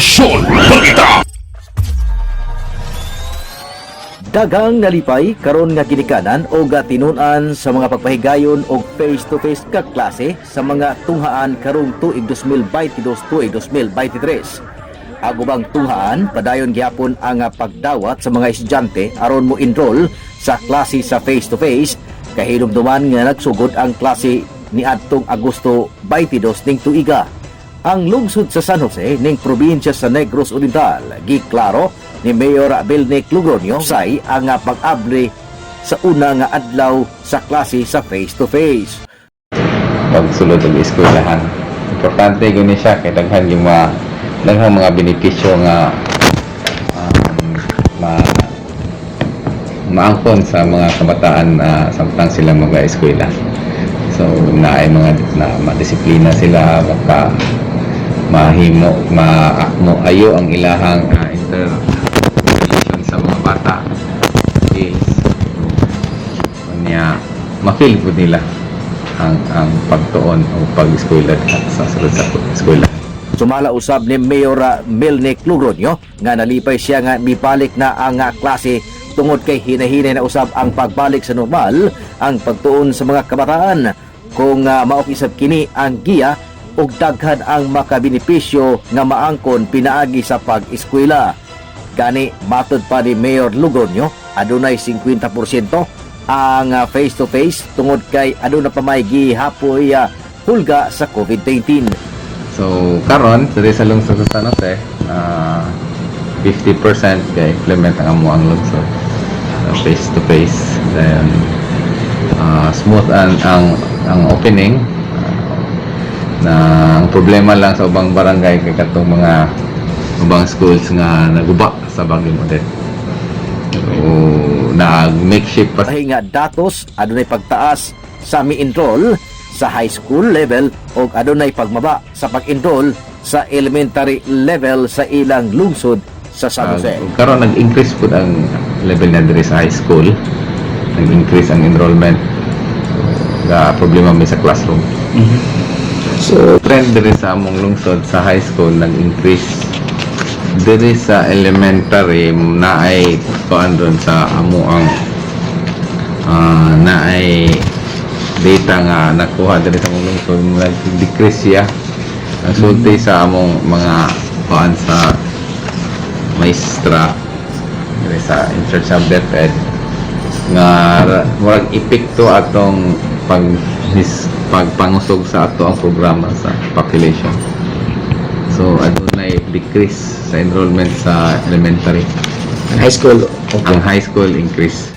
Aksyon Balita. Daghang nalipay karon nga ginikanan o tinun-an sa mga pagpahigayon og face-to-face ka klase sa mga tunghaan karong tuig 2022, tuig 2023. Ang ubang tunghaan padayon gihapon ang pagdawat sa mga estudyante aron mo enroll sa klase sa face-to-face, kahinumduman nga nagsugod ang klase niadtong Agosto 22 ning tuiga. Ang lungsod sa San Jose ning probinsya sa Negros Oriental, giklaro ni Mayor Belnick Logroño say ang pag-abli sa una nga adlaw sa klase sa face to face. Pagsulod og eskwelahan. Importante gyud ni siya kay daghan yung mga daghang mga benepisyo nga ma maangkon sa mga kabataan na samtang sila mga eskwela. So naay mga na madisiplina sila, maka mahimo ma mo ayo ang ilahang interrelation sa mga bata, skills niya, ma-feel pud nila ang pagtuon o pag-eskwela sa sulod sa eskwela. Sumala usab ni Mayor Melnick Logroño nga nalipay siya nga mibalik na ang klase tungod kay hinahinay na usab ang pagbalik sa normal ang pagtuon sa mga kabataan. Kung mao usab kini ang giya ug daghan ang makabenepisyo nga maangkon pinaagi sa pag-eskwela. Gani matod pa ni Mayor Logroño, adunay 50% ang face to face tungod kay aduna pa may gihapoy hulga sa COVID-19. So karon diri sa lungsod sa San Jose, 50% kay implement ang amo ang lungsod face to face. Then smooth ang opening na ang problema lang sa ubang barangay kay katong mga ubang schools nga naguba sa Bagyong Odette. So nag makeshift pa Nga datos, adunay pagtaas sa mi-enroll sa high school level o adunay pagmaba sa pag-enroll sa elementary level sa ilang lungsod sa San Jose. Karon nag-increase pud ang level na diri sa high school. Nag-increase ang enrollment. So, ga problema mi sa classroom. So, trend diri sa among lungsod sa high school nag-increase. Diri sa elementary naay kuan doon sa amo ang naay data nga nakuha diri sa among lungsod, nag-decrease siya. Ang sulti sa among mga kuan sa maestra diri sa in charge sa DepEd nga murag epekto atong pagpangusog sa ato ang programa sa population. So adunay decrease sa enrollment sa elementary. Ang high school, okay. Ang high school, increase.